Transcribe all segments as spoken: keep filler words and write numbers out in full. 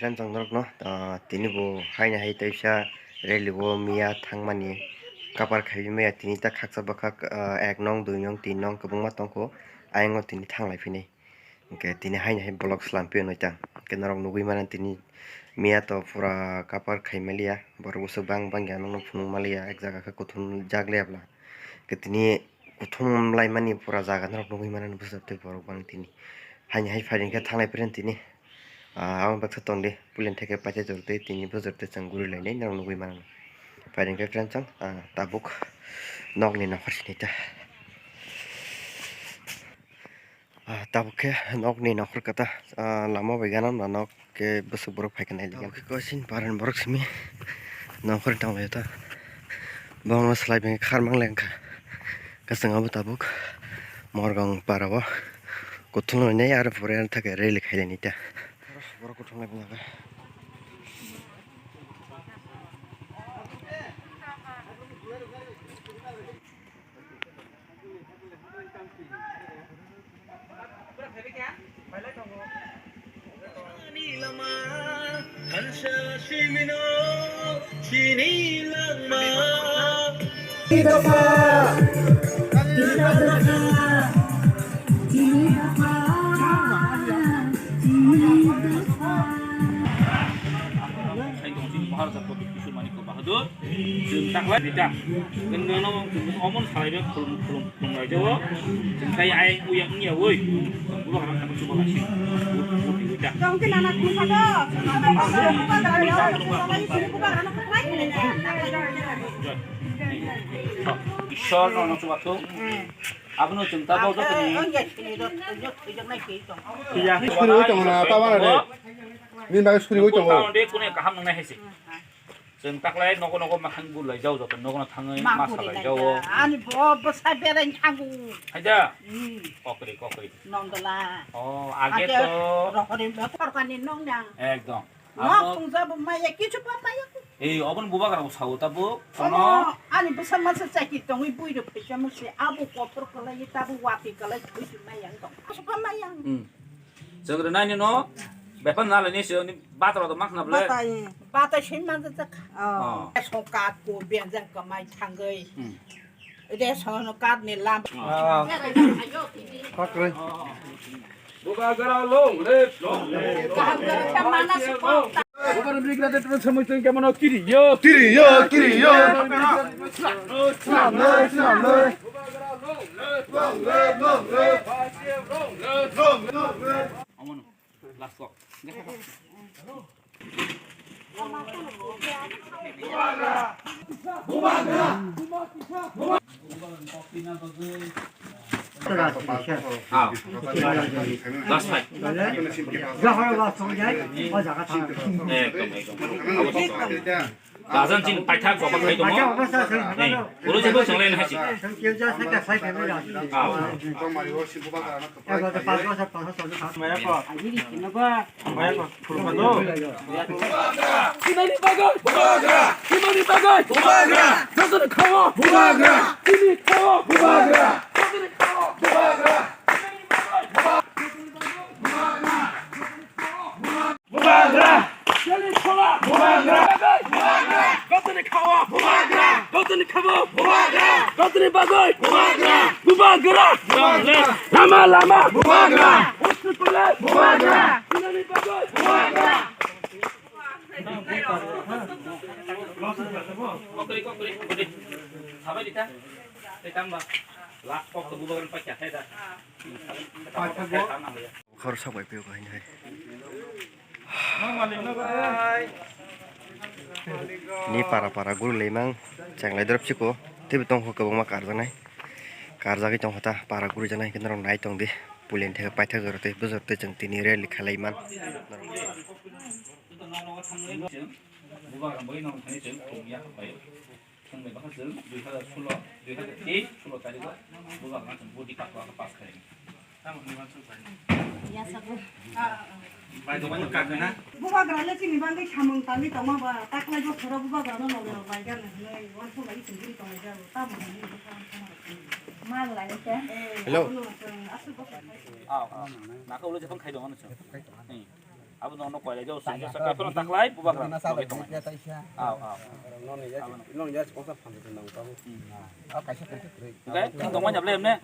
Ang chwng norokno, ah, tini bo haino hai teisa rally o miya thangmani kapar khaiwi maya tini ta khaksa bwkhak, ah, ek nong, dui nong, tin nong kwbangma tongkho. Ayang o tini thanglai phini. Hwnkhe tini haino hai vlog slam phio nai ta. Hwnkhe norok nugwi mano tini miya to pura kapar khai maliya. Borok bwswk bang bang ya nokno phunuk maliya, ek jaga khe kuthum jak liya bwla. Hwnkhe tini kuthum laimani pura jaga norok nugwi mano bwswk tei borok bang tini. Haino hai phaidi khe thanglai phirwi tini. Ah, aboni baksa tongdi, pulen theke paite jordi, tini bo jordi chwng guri lainai, norok nugwi mano. Phaidi khe friend chwng, ah, tabuk nokni nokhor sini ta. Ah, tabuk khe nokni nokhor kata, ah, lama bai gana na nok khe bwswk borok phai khe nai liya. Tabuk khe koisin paran borok simi nokhor tong lai ta. Bongno slai beng khar mang leng kha. Kasang abo tabuk Morgang para o kuthum nai aro pore thake rally khai lai ta. Borok kuthum lai bung kha. Maharaja Pradyut Kishore Manikya Bahadur. Chwng taklai rita. Nang, nang, nang, chwng omon salai be khulum, khulum, khulum lai jao. Chwng tai ai uya wngya woi. Chwng buro hamang kabo chuba lai si. Bur, bur di uita. Tong ke nana khum phato. Ishwar no, no chuba thung. Abono chwng ta bo joto ni. Iya, suri oi tong na, ta bana de. Ni bagwi suri oi tong. Kuno kaham nang nai hai se. Chwng taklai nogo nogo makhang gulai jao, joto nogo no thangwi ma salai jao. Ani bo bwsa berai thango. Haida. Hmm. Kokri, kokri. Nongdola. Oh, age to. Rohori me korkani nong nang. Ekdom. Nok tungja bo maya kichu pa maya. Ei, obon bubagra bo sao ta bo. Kono ani bwsa masa chaki tongwi bui ro phaisa masi abo kotor kalai ta bo wati kalai bui maya tong. Kichu pa maya. Hmm. Chwng rwnai ni no bepar nalai ni se ni bathro to makhna ble. Batai, batai sin man jak. Oh. Ration card ko benjang kamai thangwi. Hmm. Ration card ni lam. Ah. Kok re. Bubagra long live, long live. Kaham khe mana support. Bubagra migrate tro samui tun kemano kiri yo. Kiri yo, kiri yo. Slam noi, slam noi. Long live, long live. Amon, last call. Ah. Last fight. Ekdom, ekdom. Gajan chin paithak baba khai tongo. Ei, oro jebo chwng line hai si. Ah. Bubagra! Hinani bagwi! Bubagra! Hinani bagwi! Bubagra! Gajani khawa! Bubagra! Chini khawa! Bubagra! Gajani khawa! Bubagra! Bubagra! Chini khawa! Bubagra! Gajani khawa! Bubagra! Gajani khawa! Bubagra! Gajani bagwi! Bubagra! Bubagra! Bubagra! Lama lama! Bubagra! Hospital! Bubagra! Hinani bagwi! Bubagra! Kokri, kokri, kokri. Sabai dita. Tei tangba. Last kok to bubagra paikha thai da. Khor sabai pio ko hinai. Ni para para guru lemang chenglai drop chiko. Tei tongkho kwbangma karjaknai. Karjagwi tongkha ta para guru janai khe norok nai tong di. Pulen theke paithak jora tei bujor tei chwng tini rally khalai man. Bubagra bai nang thani chwng thung ya pai. Thung bai bakha chwng dui hazar solo, dui hazar teis solo tarikh o bubagra chwng body card pass khaini. Tamo ni mansuk bai. Ya sabu. Bai do bai kak na. Bubagra le chini bangwi samung tangwi tongma ba taklai bo khoro bubagra no loge rok bai gan hinwi wan thung bai chwng buri tongwi jago tamo ni. Ma lai te. Hello. Asuk bo. Ah, ah. Naka ulo jepang khai dong ano chwng. Hmm. Abo no no koilai jo sung jo sakai phano taklai bubagra. Aw aw. Nong ya kongsa phanjak nang tabu. Aw kaisa kaisa kwrwi. Ngai thang tongma nyable emne.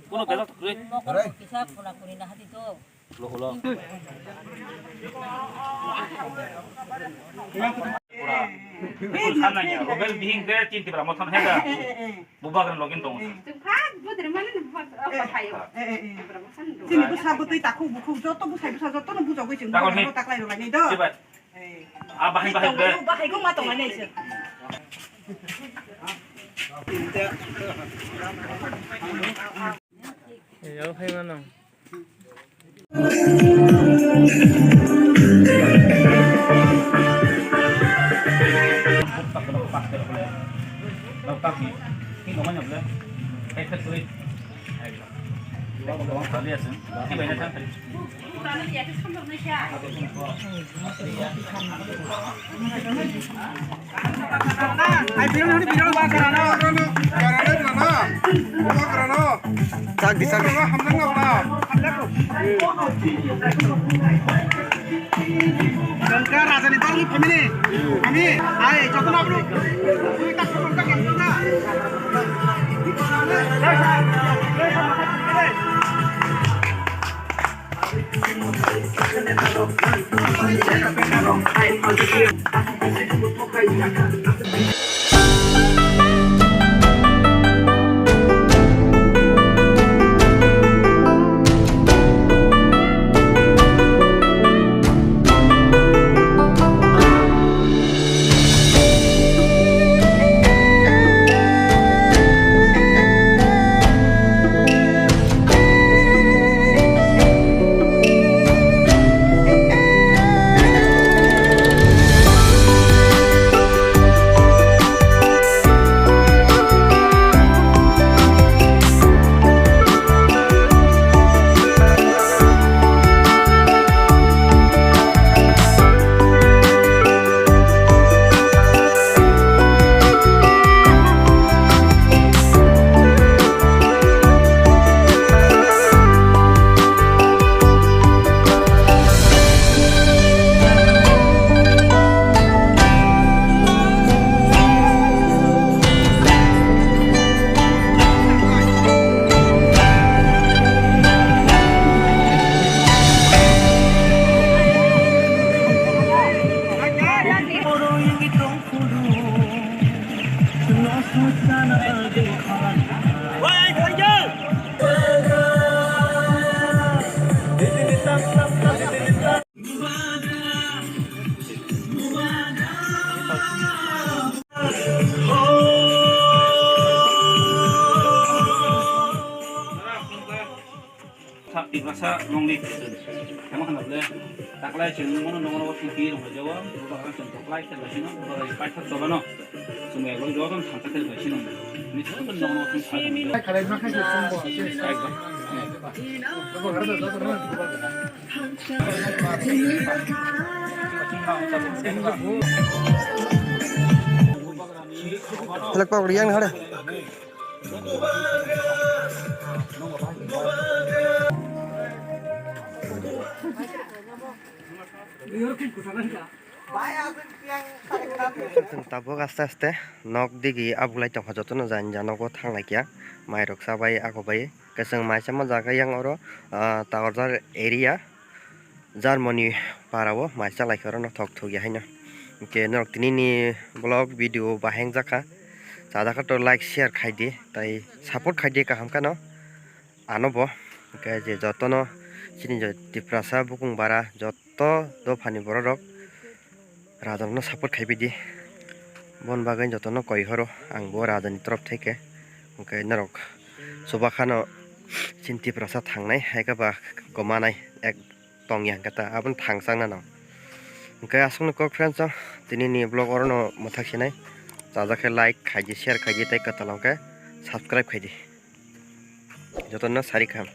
Kuno kaisa kwrwi. Kisa puna kuni na hati to. Ulo, ulo. Pura. Ulo sana ya. Robel bihing de chinti bra mothon heda. Bubagra login tong. Chwng phak budri mani bubagra phaio. Chini bwsa bwtwi takhuk bukhuk joto bwsai bwsa jotono bujogwi chwng taklai rwlainai do. Ah, bahai, bahai, bahai. Bahai go ma tonglainai se. Yo, phai mano. Chak di, chak di. Rajani dol ni family. Ami, ai, joto na bro. Sak tiprasa nongni tamo khana bole taklai chwng mono nongro thangpi rong jawa bubagra chwng toklai khe lasino bubagra paithak chobano chwng ego joto thangta khe lasino ni chwng nongro thang sa. Helek pok riang hare. Chwng tabuk aste aste nok digi abuklai tongkha, jotono jani ja nogo thanglai kha, mairok chabai akobai. Kwchwng mai chama jaga yang oro, ah, Tawarjar area, Germany para o mai chalai kha oro no thok thok ya haino. Hinkhe norok tini ni vlog video bahai wngjakha, chajakha to like share khai di, tai support khai di kaham kheno ano bo. Hinkhe je jotono chini je Tiprasa bukung bara jot to dophani bororok rajakno support khaibaidi. Bon bagwi jotono koi horo ang bo rajani torof theke. Hwnkhe norok chubakhano chini Tiprasa thangnai, hai khe ba kwmanai ek tongya hwnkhe ta, abono thangchang nano. Hwnkhe aswkno kok friends o, tini ni vlog orono mwthak sinai. Chajak khe like khaidi, share khaidi tei kwtal hwnkhe subscribe khaidi. Jotono sari kaham.